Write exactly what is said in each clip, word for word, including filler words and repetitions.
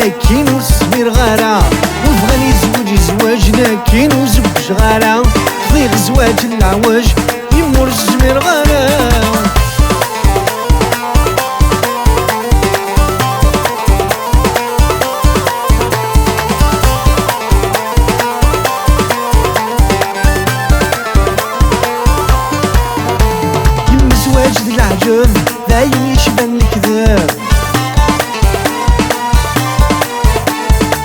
Akin ur s-zmireɣ ara. Ur bɣan yezweǧ, yezweǧ, lakin ur zewǧeɣ ara. Xdiɣ zzwaǧ n leɛweǧ, imi ur s-zmireɣ ara. Yemma zzwaǧ d leɛǧeb, d ayen yecban lekdeb.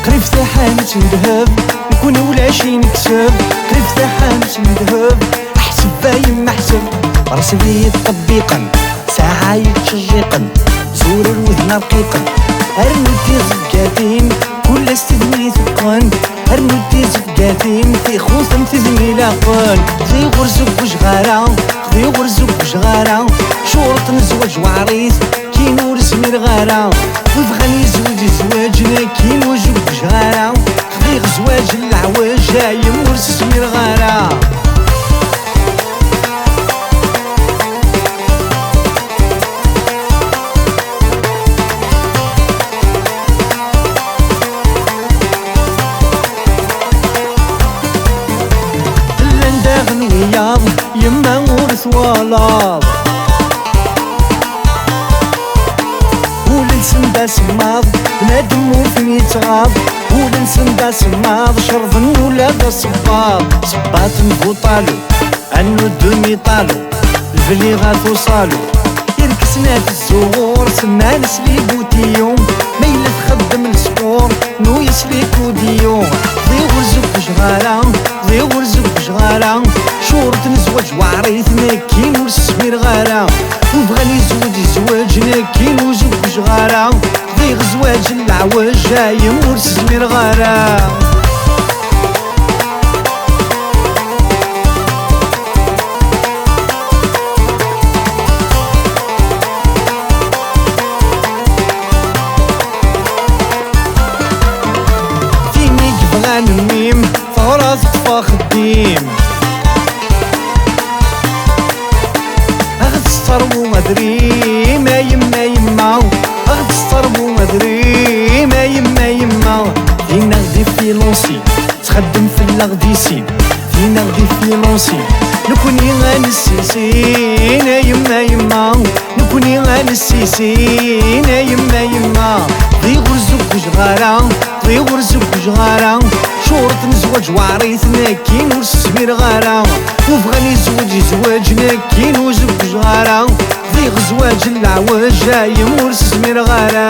Qrib taḥanut n ddheb, nekkni ulac i nekseb. Qrib taḥanut n ddheb, ḥseb a yemma ḥseb. Ɣers-iyi ṭṭebbiqen, saɛa yettceqqiqen, zurer wudem rqiqen. Rnu tiẓeggatin, kul ass tidmi teqqen. Rnu tiẓeggatin, tixutem tidmi ilaqen. Xdiɣ ur zewǧeɣ ara, xdiɣ ur zewǧeɣ ara. Ccuṛeṭ n zzwaǧ weɛrit, kin ur zmireɣ ara. Wi bɣan yezweǧ, yezweǧ, lakin ur zewǧeɣ ara. Xdiɣ zzwaǧ n leɛweǧ, ayem ur s-zmireɣ ara. Llan daɣen wiyaḍ, yemma ur twalaḍ. Ul-nsen d asemmaḍ, bnadem ur ten-yettɣaḍ. Ul-nsen d asemmaḍ, cerben ula d asebbaḍ. Sebbaṭ n buṭalu, annu demi-talu, lbliɣ at uṣalu. Irksen at zzuɣur, semman-as les boutillons. Ma yella txeddem lespur, nuyes les cotillons. Xdiɣ ur zewǧeɣ ara, xdiɣ ur zewǧeɣ ara. Ccuṛeṭ n zzwaǧ weɛrit, nekkini ur s-zmireɣ ara. Wi bɣan yezweǧ, yezweǧ, nekkini ur zewǧeɣ ara. Xdiɣ zzwaǧ n leɛweǧ, ayem ur s-zmireɣ ara. Tin i yebɣan mmi-m, teɣra teṭṭef axeddim. Ad ɣ-tesserwu adrim, a yemma, yemma. Ad ɣ-tesserwu adrim, a yemma, yemma. Dinna di filansi, txeddem fell-aɣ di sin. Dinna di filansi, nekkni ad nessisin, a yemma, yemma. Nekkni ad nessisin, a yemma, yemma. Xdiɣ ur zewǧeɣ ara, xdiɣ ur zewǧeɣ ara. Ccuṛeṭ n zzwaǧ weɛrit, nekkini ur s-zmireɣ ara. Wi bɣan yezweǧ, yezweǧ, nekkini ur zewǧeɣ ara. Xdiɣ zzwaǧ n leɛweǧ, ayem ur s-zmireɣ ara.